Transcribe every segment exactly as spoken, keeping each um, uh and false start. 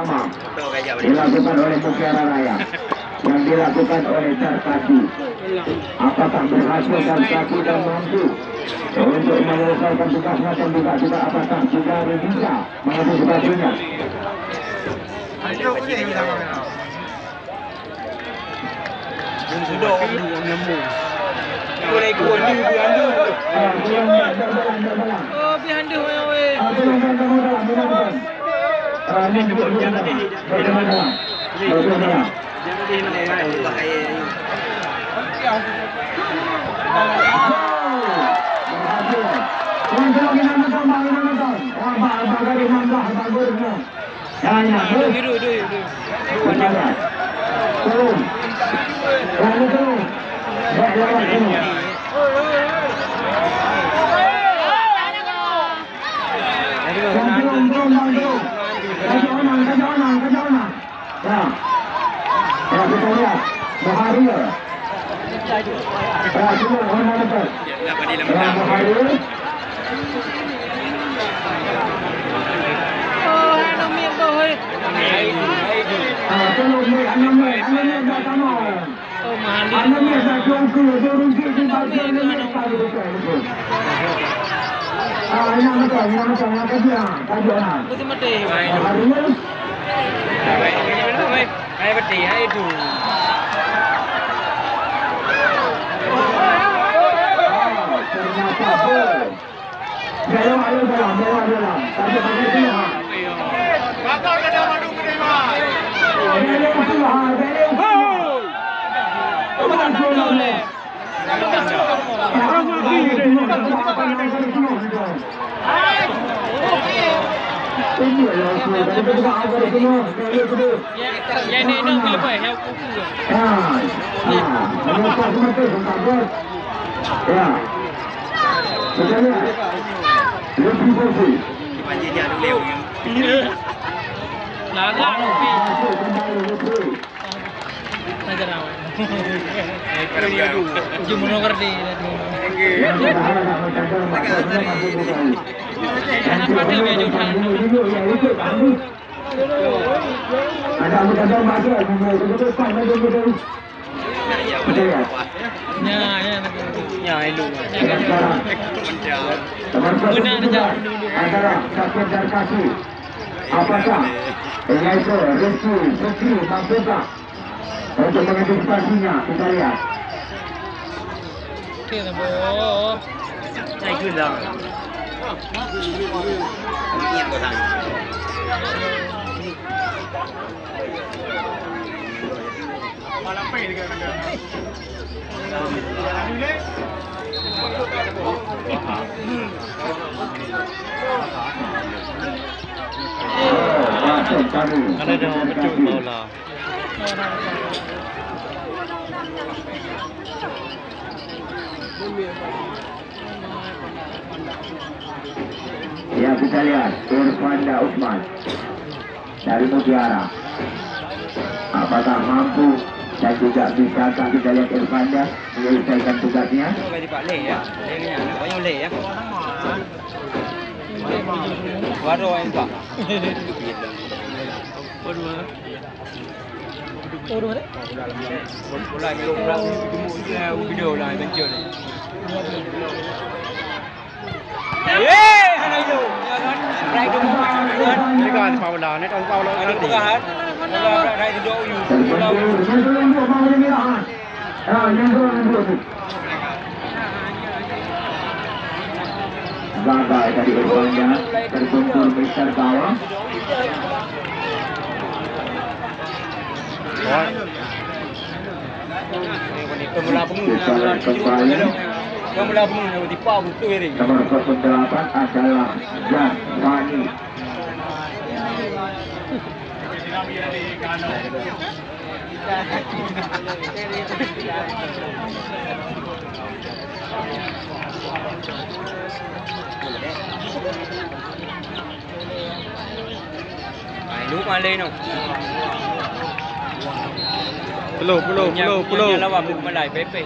Dilakukan oleh Mutiara Raya, yang dilakukan oleh Darkasi. Apakah berhasil Darkasi dan mampu untuk menyelesaikan tugasnya dan juga, juga apakah juga bisa mengantisipasinya? Sudah, sudah, sudah. Oh, behind the way. Ya. Ya, kita lihat. Baharul. Ya, cuma warna lepas. Ya, Baharul. Oh, hai, Nami, boh, hai. Ah, tolong, Nami, Nami, Nami, Nami, tak sama. Oh, Mahandi. Anak ni dah cuangku, dia rugi di pasar ni, tak ada bukan. Ah, yang macam, yang macam, yang kerja, tak ada orang. Betul mati. Hari ni. Hai, betul, hai, itu. Ah, ternyata gol. Dalam, dalam, dalam, dalam, dalam. Tapi pakai tu, ha. Dalam tu, ha, dalam tu. Orang mati. Ya, ya, ni, ni, boleh buat. Ya, kuku. Ya. Ya. Kita lihat. Lutfi Fauzi. Lagak, Lutfi. Masuk kembali Lutfi. Ajar awak. Jom, mono kerti tadi. Yang pertahanan nak mencadang, nak mencadang, nak mencadang. Anak pada dia jom. Ada mencadang, ada mencadang. Ya, ya, nak. Ya, elok. Benar, Jan. Antara Syakir dan Kasih. Apakah Rizky Fikri mampukah untuk mengantisipasinya? Kita lihat. Okey, Boh. Ada dah betul bola. Ya, kita lihat Irfanda Usman dari Mutiara. Apakah mampu dan juga bisakah kita lihat Irfanda menyelesaikan tugasnya? Baru, Pak. Waduh. Ini kan Paula, ini kan Paula. Gagal dari Irfanda, terbentur Mister Bawang. Pemula pengen. Pemula pengen. Nomor kosong delapan adalah Jan Fani. Ai, lu malai no. Puluh, puluh, puluh, puluh. Nyan lawan bukan malai, pepeh.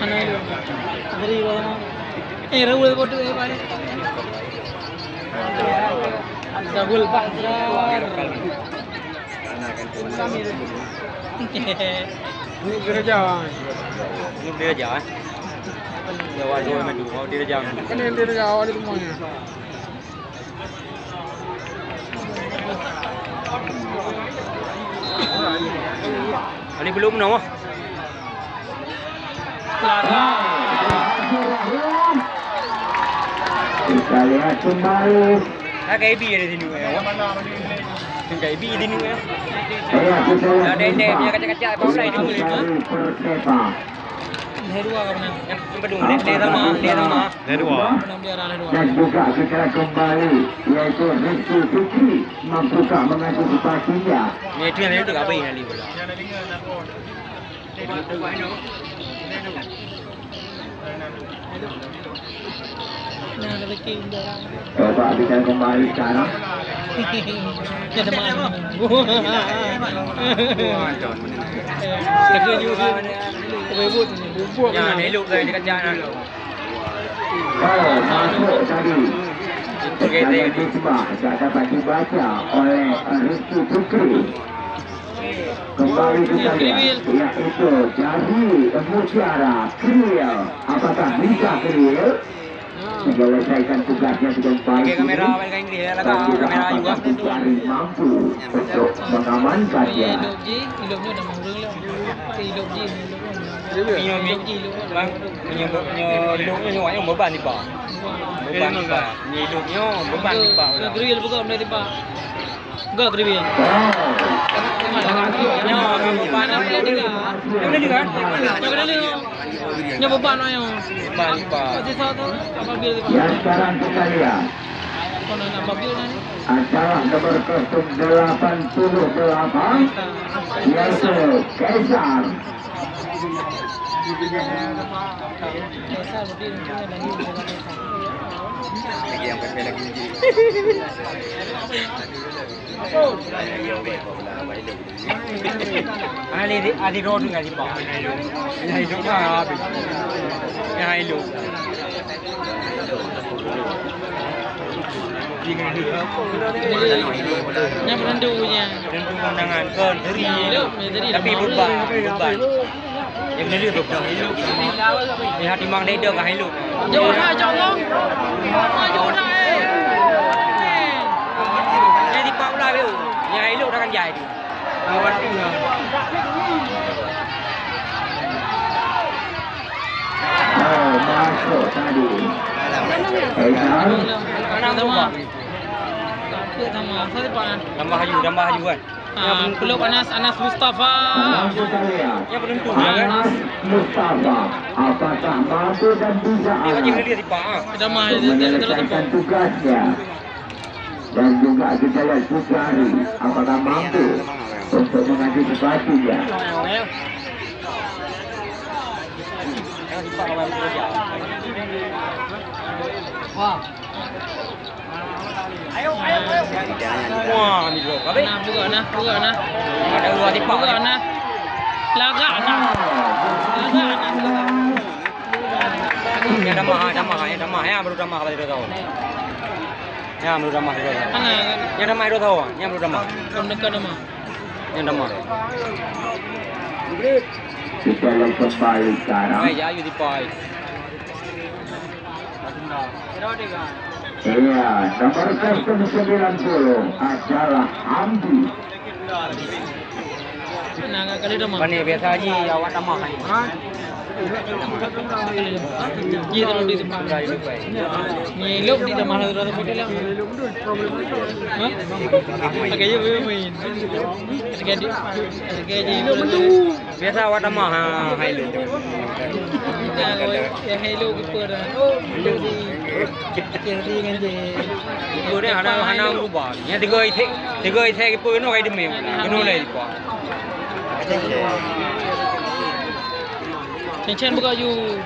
Hana ilok. Dari bawah. Eh, Rahul bodoh, eh, Pak. Zahul Bahzar. Ini gereja. Ini gereja, eh? Ya, waduh, waduh, oh, gereja. Ini gereja awal semuanya. Ini belum, no? Kita lihat kembali. Ah, K B ada sini, ya. K B di sini, ya. Iya, kita lihat. Ada yang dia punya kaca-kaca, apa pula itu? Dari Persepam. Lhèe dua ka meunan. Nyang, nyang padum, lhèe, lhèe sama, lhèe sama. Lhèe dua. Meunan dia arah lhèe dua. Dan juga secara kembali, yaitu Rizky Fikri mampu tak mengantisipasinya. Ni tu yang lhèe tu ka habis kali pula. Nah, rezeki orang. Coba kita kembali sekarang. Kita mana? Wah, John. Kerja juga. Bubuk. Ya, elok kan dia kacak nak. Oh, masuk tadi. Itu kita yang. Tendangan khutbah tak dapat dibaca oleh Rizky Fikri. Kembali kita lihat, yaitu dari Mutiara Kriel. Apakah bisa Kriel menyelesaikan tugasnya dengan baik? Pakai kamera, ini? Pakai kamera juga. Apakah Bujari mampu untuk mengamankannya? Ilok ji, ilok nyoe dah meuheueng lom. Ilok ji, ilok nyoe. Ilok ji, ilok nyoe. Bang, nyoe, nyoe, ilok nyoe, nyoe beban ni, Pak. Beban ni, Pak. Nyoe ilok nyoe, beban ni, Pak. Nyoe grill buka benda ni, Pak. Enggak, Kriwil. Nyoe, nyoe, nyoe, nyoe, nyoe, nyoe, nyoe, nyoe, nyoe, nyoe, nyoe, nyoe, nyoe, nyoe, nyoe, nyoe, beban, nyoe. Beban, Pak. Sisa tu, apabila tu, Pak. Ya, sekarang kita lihat. Apa nama apabila ni? Adalah nomor kosong delapan puluh delapan, yaitu Kaisar. Lagi yang pepek lagi ni. Ah, ni, ni, ah, ni road ni, ni, Pak. Yang hidup mah habis. Yang hidup. Nyan penentu nyan. Penentu kemenangan. Kon, seri. Tapi beban, beban. Yang benar tu. Ni hati mang dai dong ah, elok. Jauh dah, jauh dah. Jauh dah, eh. Jadi pak ulah tu. Yang elok dah kan jai tu. Oh, masuk tadi. Anas sama. Apa sama? Saya depan. Tambah laju, tambah laju kan. Ah, peluk Anas, Anas Mustafa. Yang penentu ya kan? Anas Mustafa, apakah mampu dan bisa Anas untuk menyelesaikan tugasnya? Dan juga kita lihat Bujari, apakah mampu untuk mengantisipasinya? Wah. Wah, ni blok. Habis. Nah, buka nah, buka nah. Ada dua tipak. Buka nah. Lagak nah. Lagak nah. Yang damah, yang damah, yang damah, yang baru damah pada dua tahun. Yang baru damah dua tahun. Mana? Yang damah dua tahun, yang baru damah. Belum dekat damah. Yang damah. Kita lihat kembali sekarang. Hai, ya, you di pai. Iya, nomor kosong sembilan puluh adalah Hamdi. Mana agak kali dah mah? Mana biasa haji awak tamah ni. Ha? Iya, kalau di tempat. Ni lok di tamah tu dah sampai dalam. Ha? Pakai je boleh main. Harga di, harga je. Biasa awak tamah, ha, hai lu. Nah, ya, hai lu, gitu dah. Oh, gitu sih. Kiper ni hana, hana berubah. Yang tiga isi, tiga isi kiper ni kai demi. Kena lah kiper. Cen-cen buka ju.